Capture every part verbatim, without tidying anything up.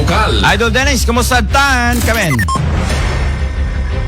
Idol Dennis, kumusta tan? Kamen.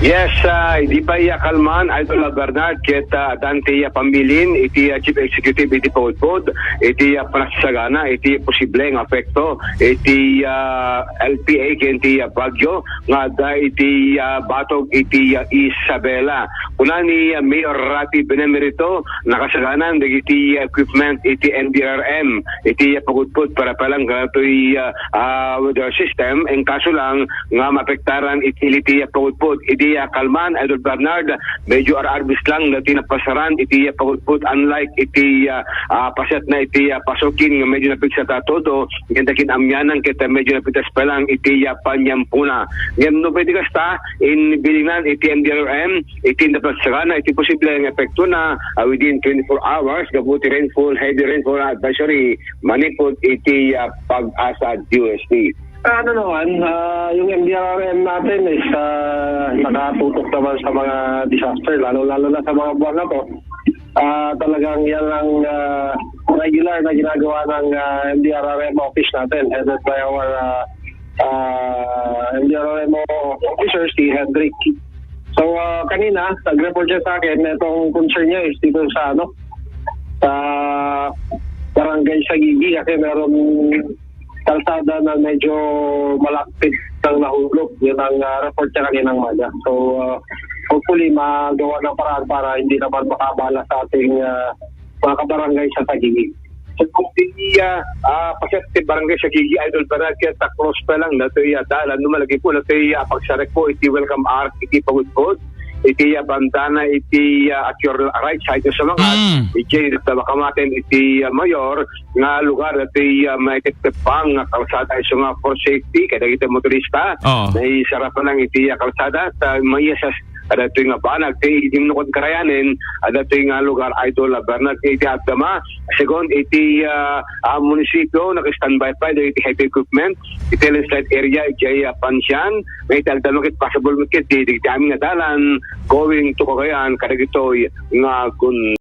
Yes, ah, idi pay, ah, kalman, Idol, ah, Bernard, ket, ah, addan ti, ah, pamilin iti, ah, Chief Executive iti Pagudpud, iti, ah, panagsagana iti posible nga apekto iti, ah, L P A ken iti, ah, bagyo nga adda iti, ah, batog iti, ah, Isabela. Kuna ni, ah, Mayor Rafi Benemerito, nakasaganan dagiti equipment iti N D R R M iti, ah, Pagudpud para pay lang kadagitoy, ah, ah, weather system, en kaso lang nga maapektaran iti, iti, ah, Pagudpud. Idi, ah, kalman, Idol Bernard, medyo ar-arbis lang dagiti napasaran iti, ah, Pagudpud, unlike iti, ah, ah, paset na iti, ah, Pasukin nga medyo napigsa ta todo, ngem dagiti amianan ket, ah, medyo napigsa pay lang iti, ah, paniampona. Ngem no pwede kasta, in bilingan iti N D R R M, iti napasaran na iti posible nga epektona, ah, within twenty-four hours, gapu ti rainfall, heavy rainfall advisory manipud iti, ah, PAGASA D O S T. Ah, ano naman, ah, yung M D R R M natin is, ah, nakatutok naman sa mga disaster, lalo-lalo na sa mga buwan na to. Ah, talagang yan ang, ah, regular na ginagawa ng, ah, M D R R M office natin, headed by our, ah, ah, M D R R M officer, si Hendrik. So, ah, kanina, nag-report siya sa akin, itong concern niya is dito sa, ano, sa barangay Sagigi kasi meron kalsada na medyo malapit ng nahulog. Yun ang, ah, report niya kaninang umaga. So, ah, hopefully, magawa ng paraan para hindi naman makabala sa ating, ah, mga kabarangay sa Sagigi. So, kung di, ah, ah, paset ti barangay Sagigi, Idol Bernard, kaya ta close pa lang, datoy, ah, dalan, no, malagi po, datoy, ah, pagsarek po, iti welcome arch, iti pagudpod, iti, ah, bandana, iti, ah, at your right side, sa mga, Mm. iti, ah, makamaten, iti, ah, mayor, nga lugar, iti, ah, maiteptepang nga kalsada, isu nga for safety, kadagiti motorista, Oo. Naisara pa lang iti, ah, kalsada, ta maiyasas, kadagitoy nga banag, ti, iti nukod karayanen, adda toy nga lugar, Idol, ah, Bernard, iti agdama, segun iti, ah, ah, munisipyo, naka-standby pa, iti heavy equipment, iti landslide area, iti, ah, Pansian, nga iti agdama, ket possible, ket, di, di, di amin nga dalan, going to Cagayan, kadagitoy nga gun-